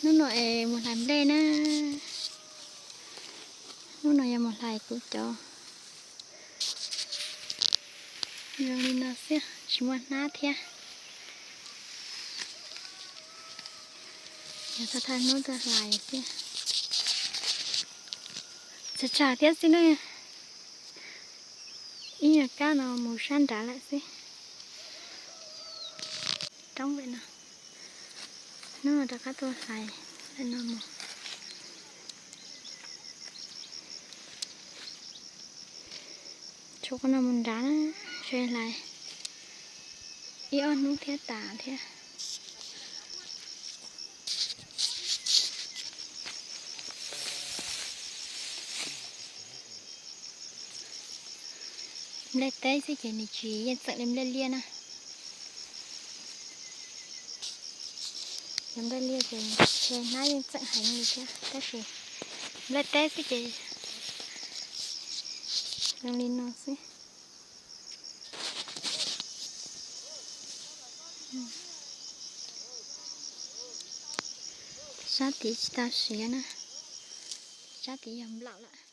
Hnub no es mus hlais nplej na. Hnub no yog mus hlais kuv cov. Zoo li no xwb, tsis muaj hnab thiab. Yog thaj thaj hnub tuaj hlais xwb. Tshav tshav thiab xwb na. Ib nyuag kab no mus sab nrad lawm xwb. Roob lawm no. Hnub no rov qab tuaj hlais lawm no mus. Tshuav qhov no mus nrad na, sawv hlais ib ob hnub thiab tas thiab. Nplej teb xwb ces nws tsis yeej txeem li nplej liaj na. Yog nplej liaj ces ntshe hnab yeej txeem heev li thiab, tab sis nplej teb xwb ces zoo li no xwb. Sab tid tsis tau siav na, sab tid yog nplaum lawm.